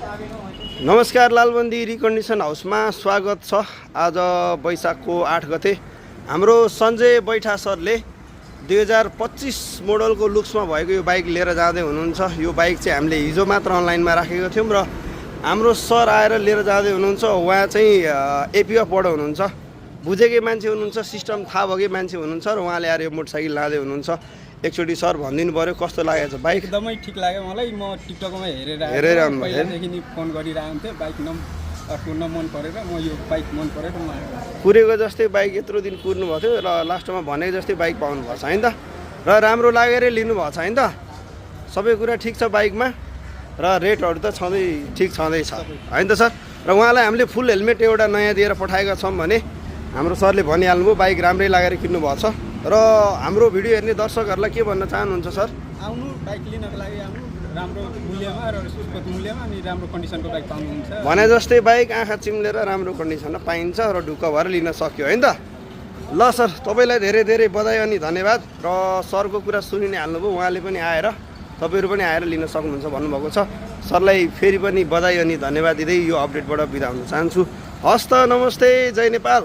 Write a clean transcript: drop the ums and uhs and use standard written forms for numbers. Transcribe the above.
नमस्कार, लालबन्दी रिकन्डिसन हाउसमा स्वागत छ। आज वैशाखको 8 गते हाम्रो सञ्जय बैठा सरले 2025 मोडलको लुक्समा भएको यो बाइक लिएर जाँदै हुनुहुन्छ। यो बाइक चाहिँ हामीले हिजो मात्र अनलाइनमा राखेको थियौँ र हाम्रो सर आएर लिएर जाँदै हुनुहुन्छ। उहाँ चाहिँ एपिएफबाट हुनुहुन्छ, बुझेकै मान्छे हुनुहुन्छ, सिस्टम थाहा भएकै मान्छे हुनुहुन्छ र उहाँले आएर यो मोटरसाइकल लाँदै हुनुहुन्छ। एकचोटि सर भनिदिनु पऱ्यो कस्तो लागेको छ बाइक? एकदमै ठिक लाग्यो मलाई। म टिकटकमा हेरेर पहिलादेखि नि फोन गरिरहेको थिएँ, बाइक कुर्न मन परेर म यो बाइक मन परेर म कुरेको जस्तै बाइक यत्रो दिन कुर्नु भएको थियो र लास्टमा भनेको जस्तै बाइक पाउनु भएको छ हैन त, र राम्रो लागेरै लिनुभएको छ हैन त। सबै कुरा ठिक छ बाइकमा र रेटहरू त ठिक छँदैछ हैन त सर। र उहाँलाई हामीले फुल हेलमेट एउटा नयाँ दिएर पठाएका छौँ भने हाम्रो सरले भनिहाल्नुभयो बाइक राम्रै लागेर किन्नु भएको छ। र हाम्रो भिडियो हेर्ने दर्शकहरूलाई के भन्न चाहनुहुन्छ सर? आउनु बाइक लिनको लागि आउनु, राम्रो मूल्यमा र उसको मूल्यमा अनि राम्रो कन्डिसनको बाइक पाउनुहुन्छ। भने जस्तै बाइक आँखा चिम्लेर राम्रो कन्डिसनमा पाइन्छ र ढुक्क भएर लिन सक्यो हैन त। ल सर, तपाईँलाई धेरै धेरै बधाई अनि धन्यवाद। र सरको कुरा सुनि नै हाल्नुभयो, उहाँले पनि आएर तपाईँहरू पनि आएर लिन सक्नुहुन्छ भन्नुभएको छ। सरलाई फेरि पनि बधाई अनि धन्यवाद दिँदै यो अपडेटबाट बिदा हुन चाहन्छु। हस्त, नमस्ते, जय नेपाल।